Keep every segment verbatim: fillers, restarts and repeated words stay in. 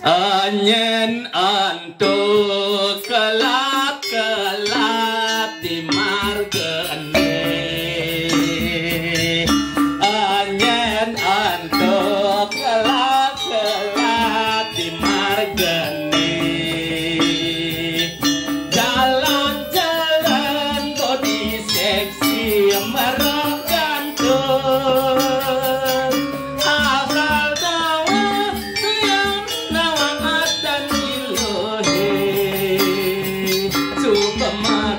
Anyen antuk kelap-kelap di margane. Anyen antuk kelap-kelap di margane. Jalan-jalan kok di seksi merok gantung. Asal tawa tuyang nawa atan ilohe. Supama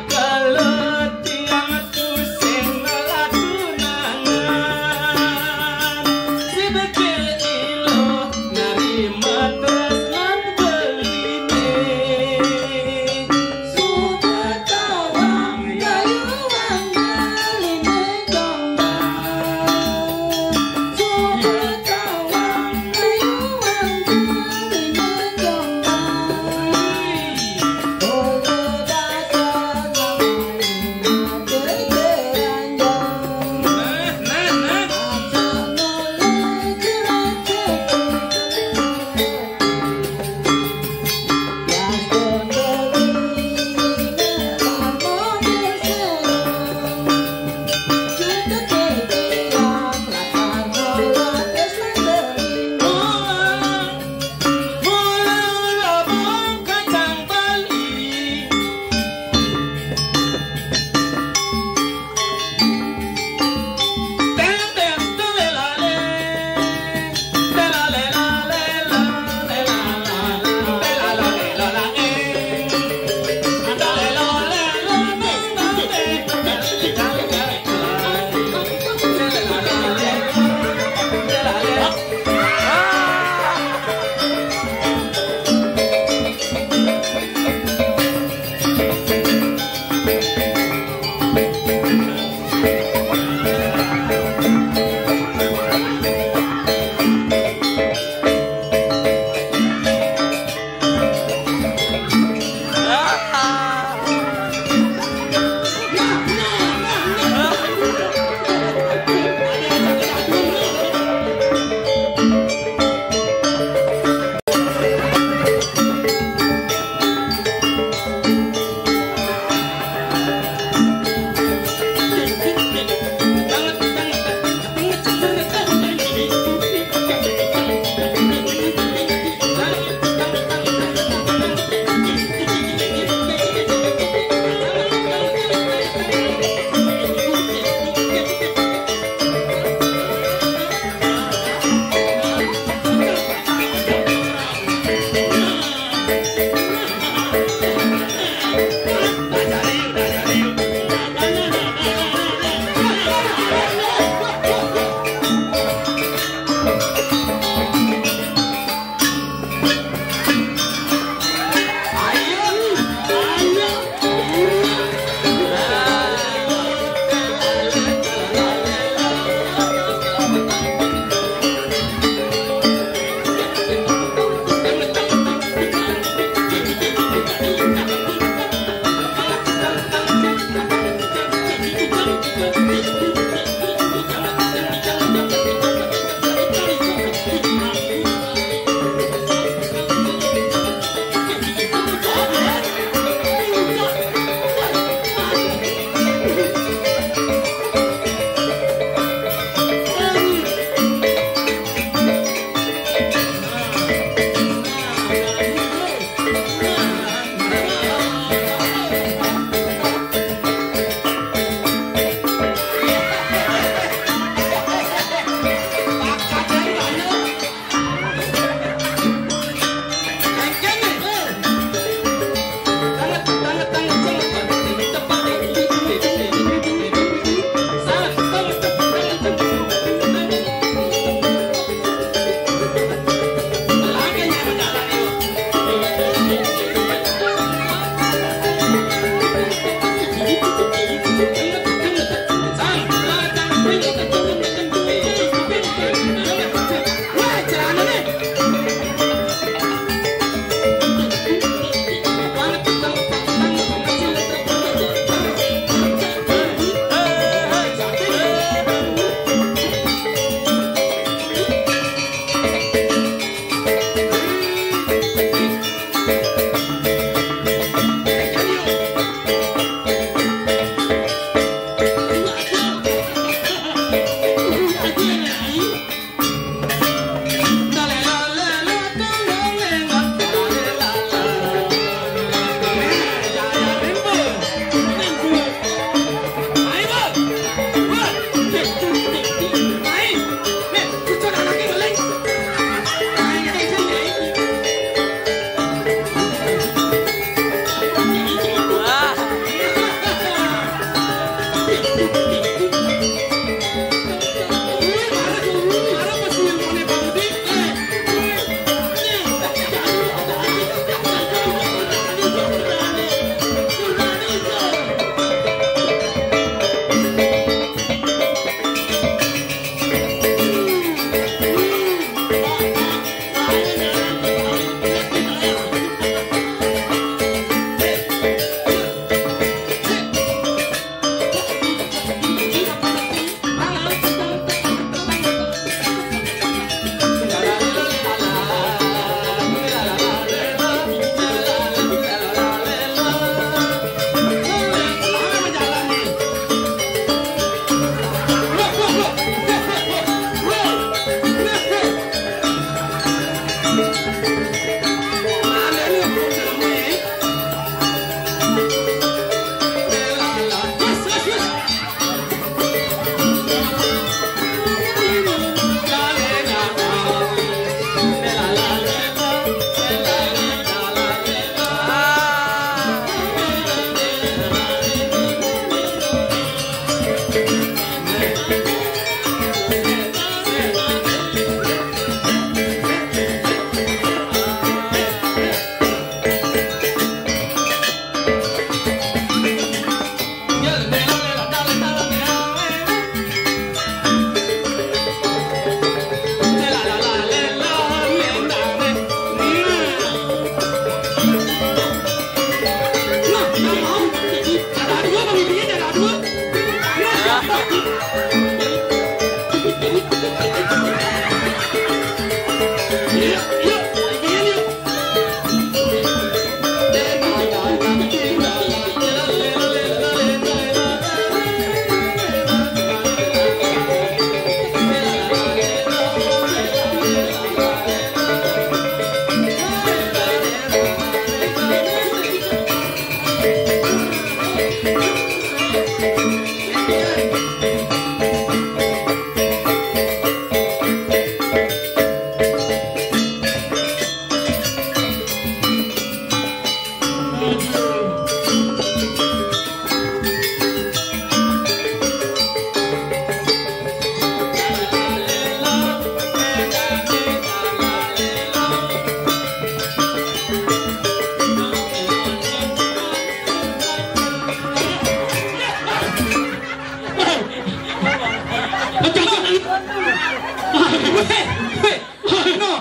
Weh, weh, no.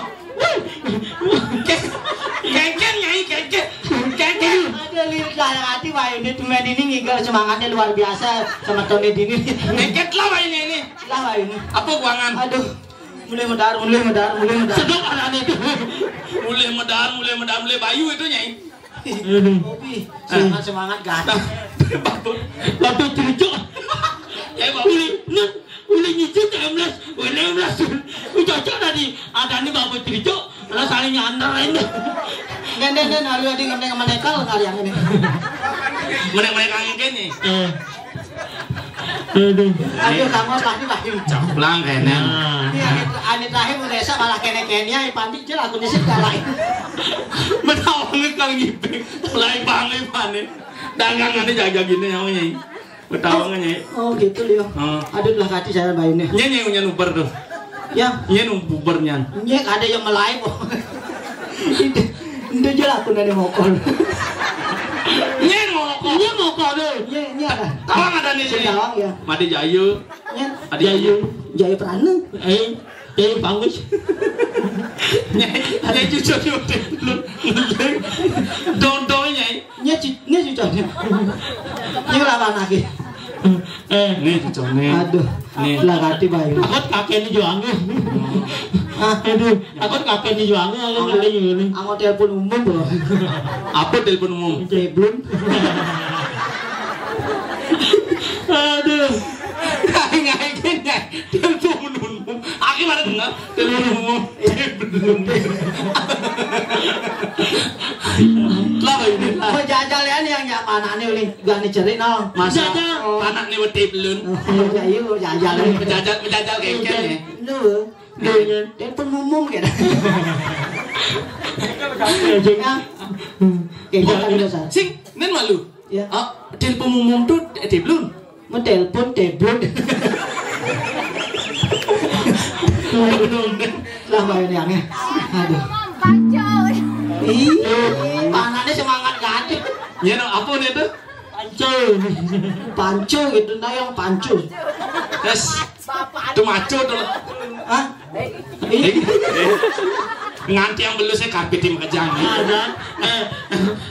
Kengken, Nyai, kengken. Kengken. Ada lirik dalam hati, Pak Yuni. Tumben ini ngigel, semangatnya luar biasa sama Tony Dini. Kengken lah, Pak Yuni ini. Lah, Pak Yuni. Apa buangan? Aduh. Mulai medar, mulai medar, mulai medar. Sedok anaknya itu. Mulai medar, mulai medar, mulai bayu itu, Nyai. Aduh. Kopi. Semangat, semangat, ganteng. Batu, batu cucuk. Ya, Pak. Uli, nah, uli nyicil ke M L S. Uli M L S. Uli cocok tadi. Ada nih batu cucuk. Lah saling nyanter ini. Nen, nen, nen, aduh, adi ngenek-ngenek kali yang ini. Menek-menek kangin kene. Eh. Aduh. Aduh, kamu pasti pasti. Caplang kene. Nah. Ini ane, ane terakhir udah esa malah kene-kene ya, Pandi cil aku nisip kalah. Metawange kang ngiping. Mulai bangun panen. Dangangane jaga gini nyawanya. Metawange, Nyai. Oh, gitu, Lio. Heeh. Aduh, lah kati saya bayune. Nyai, Nyai, nyan uber tuh. Ya. Nyan uber nyan. Nyai ada yang melai kok. Itu, itu aja lah aku nanya mokol. Nyai mokol. Nyai mokol tuh. Nyai, nyai ada. Tawang ada nih, Nyai. Tawang, ya. Made Jayu. Nyai. Ada Jayu. Jayu Prana. Eh, Jayu Pangus. Nyai, Nyai cucu cucu. Dong dong, Nyai. Nyai cu-, nyai cucone. Nyai lawan lagi. Eh, nih cucone. Aduh. Nih. Lah kati bayu. Takut kakek ini juangnya. Ah. Aduh, takut kakek ini juangnya, aku ngeli ini. Anggo telepon umum, Bro. Apa telepon umum? Telepon. Aduh. Ngai ngai kene. Telepon umum. Aku mana dengar? Telepon umum. Lah ini lah. Mau jajal ya nih yang nyak mana nih, uling gani cerik, no. Masa jajal. Anak nih wedi belum. Oh, ya, iya, jajal. Menjajal, menjajal kengken ya. Lu. Iya. Telepon umum gitu. Ya. Kengken kan biasa. Sing, nen malu. Ya. Ah, telepon umum tuh, eh, telepon. Mau telepon, telepon. Lah, bayar yang ya. Aduh. Panco. Ih, panaknya semangat gati. Ya, no, apa nih tuh? Panco. Panco gitu, nah yang panco. Yes. Itu maco tuh. Hah? Eh, eh. Nganti yang belum saya karpet yang kejang. Ada. Eh,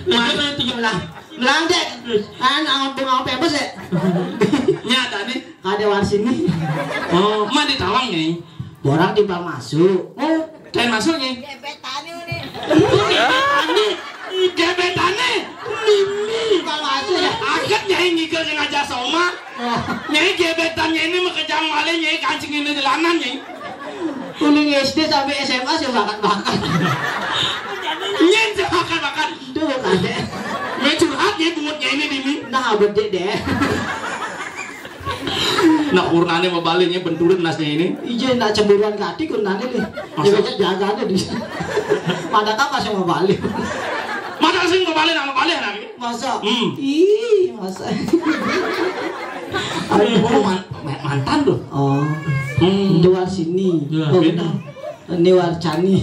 nah, itu lah. Belanja. Kan, apa, apa, apa sih? Nyata nih. Ada war sini. Oh, mah ditawang nih. Borang timbang masuk. Oh, kayak masuk nih. Gebetane nih. Gebetane. Gebetane. Timbang masuk ya. Aget Nyai ngigel sengaja soma. Oh. Nyai gebetannya ini mah kejang malih, Nyai kancing ini jalanan, Nyai. Kuning S D sampai S M A sih bakat-bakat. Gedé deh. Nah, kurnané mabalih nyai, benturin nasnya ini. Ijé nak cemburuan kati kurnané nih. Masa? Ya, jagané di. Mana kau kasih mabalih? Masa sing mabalih, nak mabalih nak. Masa? Hmm. Ih, masa. Aduh, man-, mantan tuh. Oh. Hmm. Dua sini. Dua. Oh, beda. Ini Warcani.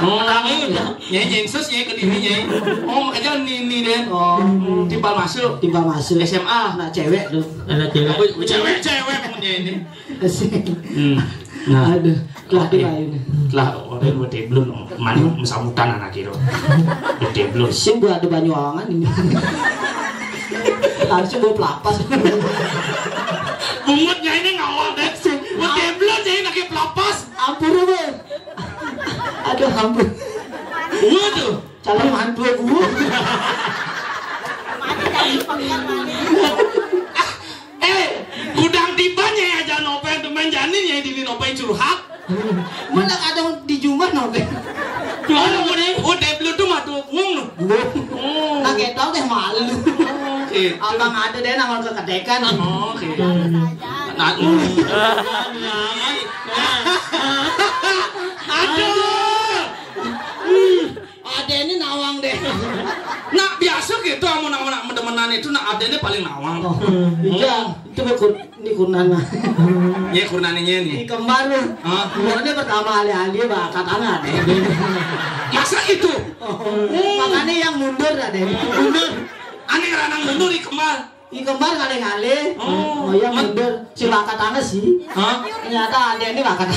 Oh, nyai, nyai sus, nyai ke diri, nyai. Oh, makanya ni, ni deh. Oh. Hmm, timpal masuk. Timpal masuk. S M A. Nak cewek tuh. Ada cewek. Oh, cewek, cewek punya ini. Hmm. Nah. Aduh, telah. Oke. Dibayun. Telah, orang udah belum, mana, hmm, sambutan anak itu. Udah belum. Sing gua ada banyu awangan ini. Langsung gua pelapas. Bungutnya ini ngawal deh. Udah belum, nyai lagi pelapas. Ampun, Bang. Aduh, ampun. Waduh. Calon mantu gua. Eh, gudang tiba nyai aja nopeng, temen jani nyai dini nopeng curhat. Mana kadang di jumah nopeng. Oh, udah, udah belum tuh mah tuh buang tuh. Belum. Oh. Nah, kita deh malu. Oke. Abang ada deh nama kekedekan. Oh, oke. Nah, aduh. Adéné nawang deh. Nah, biasa gitu, amun anak demenan itu, nah, adéné paling nawang. Oh, iya, itu kur-, ini kurnané. Iya, kurnané ini. Ini kembar nih. Hah? Kurnané pertama alih-alih bakat anak deh. Masa gitu? Oh, makanya yang mundur ada. Mundur. Ané ranang mundur di kembar. Ih, kembar ngalih-ngalih. Oh. Oh, iya, mundur. Si bakat ané sih. Hah? Ternyata ada ini bakat.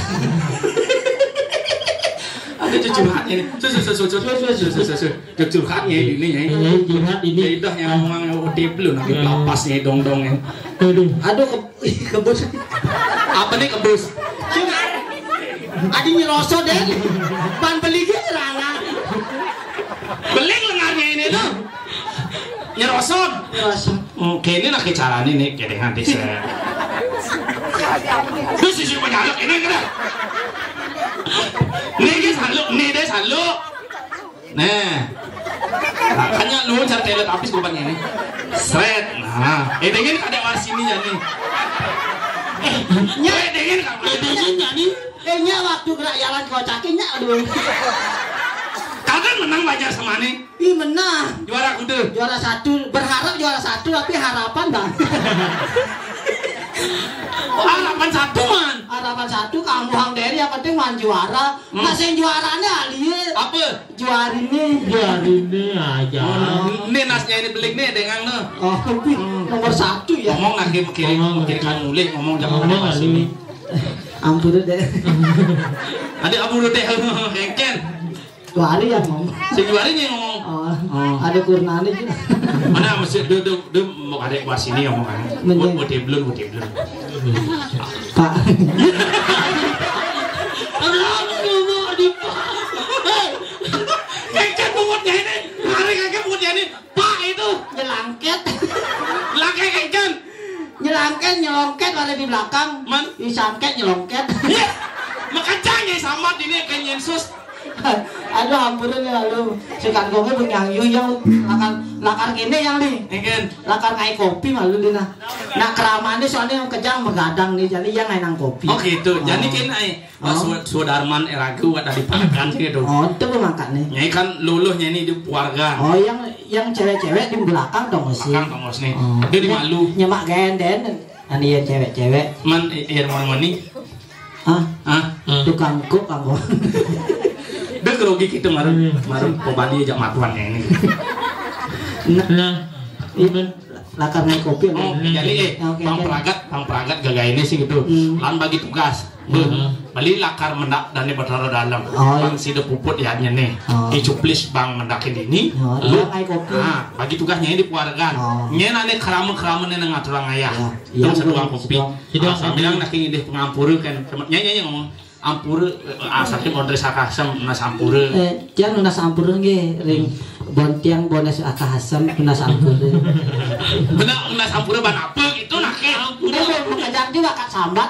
Ada curhatnya nih. Sus, sus, sus, sus. Sus, sus, sus, sus. Curhatnya ini, ya. Iya, curhat ini. Ya, udah, yang ngomong yang udah belum, lagi pelapas nih, dong, dong, ya. Aduh. Aduh, ke-, kebus. Apa nih kebus? Adi nyerosot deh. Pan beli ge rana. Beling lengarnya ini tuh. Nyerosot. Nyerosot. Hmm, kene nak carane nih, kene nganti se-, terus isi penyaluk ini kena. Nih, guys, saluk, nih deh, saluk. Nah. Nah, kan nyaluk cara telet habis bukan ini. Sret. Nah, eh, dengan kada war sini ya nih. Eh, nya, eh, dengan kada. Eh, dengan ya nih. Eh, nya waktu gerak jalan kocaknya, aduh. Kadang menang banyak sama nih. Ih, menang. Juara kuda. Juara satu, berharap juara satu, tapi harapan, Bang. Oh, harapan satu, man. Harapan satu, kamu Hang Deri, yang penting man juara. Hmm. Nah, sing juaranya alie. Apa? Juari nih. Juari nih aja. Oh, ini nasnya ini belik nih, dengan nih. Oh, hmm. Nomor satu ya. Ngomong lagi kiri, ngomong kiri lagi. Kan mulai, ngomong jangan ngomong ada lagi. Sini. Ampun deh. Ada ampun deh, kengken. Juari yang ngomong. Si juari nih ngomong. Oh, oh. Ada kurnane juga. Mana masih duduk, duduk, mau ada kuas ini ngomong kan. Mending. Buat, buat dia belum, buat dia belum. Pak. Aduh, aduh, aduh, aduh, Pak. Hei. Kengken bungutnya ini. Hari kengken bungutnya ini. Pak itu. Nyelangket. Langkai kengken. Nyelangket, nyelongket ada di belakang. Man? Disangket, nyelongket. Iya. Makanya nyai sambat ini kayak nyensus. Aduh, ampun ya lu. Si kangkungnya punya yang lakar, lakar gini yang nih. Kengken. Lakar ngai kopi malu dina. Nah, keramane soalnya yang kejang begadang nih, jadi yang ngai nang kopi. Oh gitu. Jadi kene ai. Wah, oh. Su-, Sudarman Eragu ada di Pakan sih gitu. Oh, itu makan nih. Nyai kan luluhnya ini di keluarga. Oh, yang, yang cewek-cewek di belakang dong sih. Belakang dong sih. Oh. Dia di malu. Nyemak genden. Ani yang cewek-cewek. Man, i-, iya, mana, mana? Hah? Hah? Tukang kok kamu. Dia grogi kita marun, hmm, marun pembali aja matuannya ini. Nah. Nah. Iya. Lakar ngai kopi. Oh, jadi, eh, oke, Bang oke. Pragat, Bang Pragat gaga ini sih gitu. Hmm. Lan bagi tugas. Beli lakar mendak dan di Batara Dalam. Oh, iya. Bang sida puput ya nyene. Oh. Dicuplis bang mendakin ini. Oh, lu, dia ngai kopi. Nah, bagi tugasnya ini di keluarga. Oh. Nyene ane kerama-kerama nene ngaturang ayah. Ya, iya, satu bang kopi. Satu. Nah, saya bilang nak ini deh pengampura kan. Nyai, nyai, nyai ngomong. Ampura, eh, asal ki modris akasem, nas ampura. Eh, tiang nunas ampura nggih, ring bontiang bones akasem, nunas ampura. Bener, nunas ampura ban apa gitu, nah, ke ampura. Dia mau bekerja di bakat sambat.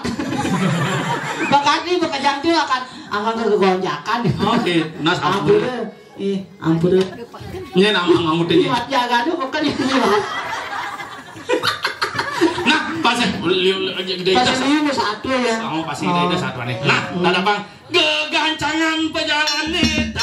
Bakat ini bekerja di bakat angkat ke gonjakan. Oke, nunas ampura. Ampura. Ih, ampura. Ini nama ngamut ini. Liwat jaga tuh bukan yang liwat. Nah, pas liu liu gede Pas das. ini satu ya. Oh, pas kita itu satu nih. Nah, ada bang. Gegancangan pejalan nih.